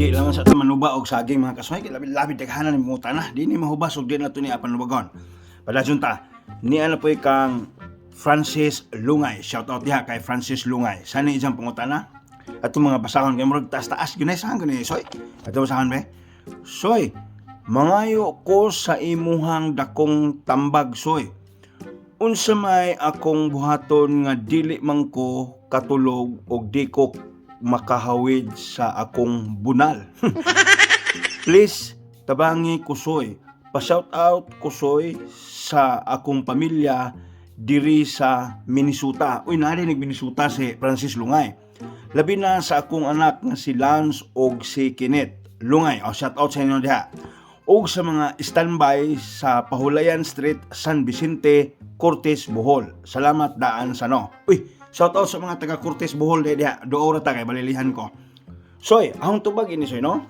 Di lang sa ito manuba og saging, mga kasoy, kay labi labi daghanan ni mga na. Di ni mahubas og di na to ni apanubagon. Padayon ta. Ni ano po kang Francis Lungay. Shout out diha kay Francis Lungay. Sana isang pangutana. Ato mga basahon kay murag taas-taas gyud saan gani, soy. Ato basahon be. Soy, mangayo ko sa imuhang dakong tambag, soy. Unsa may akong buhaton nga dili man ko katulog og di ko makahawid sa akong bunal? Please, tabangi ko, soy. Pa-shout out ko, soy, sa akong pamilya diri sa Minnesota. Uy, narinig Minnesota si Francis Lungay. Labi na sa akong anak nga si Lance og si Kenneth Lungay. O, shout out sa inyo diha. Og sa mga standby sa Pahulayan Street, San Vicente, Cortes, Bohol. Salamat daan sa no. Uy, shout out sa mga taga Cortes, Bohol diha. Duo ra ta kay balilihan ko. Soy, ahong tubag ini, soy, no?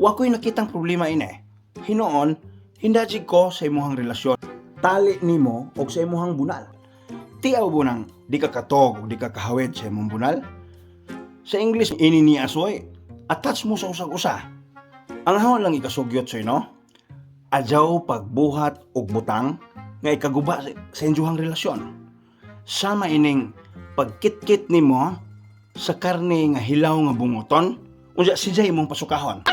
Wa ko'y nakitang problema ini. Hinoon, hindajig ko sa imuhang relasyon. Tali nimo og sa imuhang bunal. Tiaw mo nang di ka katog og di ka kahawid sa imong bunal. Sa English, ini ni asoy, attach mo sa usag-usa. Ang ahon lang ikasugyot, soy, no? Adyaw pagbuhat og butang nga ikaguba sa inyong relasyon. Sama ining pagkitkit nimo sa karne nga hilaw nga bunguton, unsa si imong pasukahon.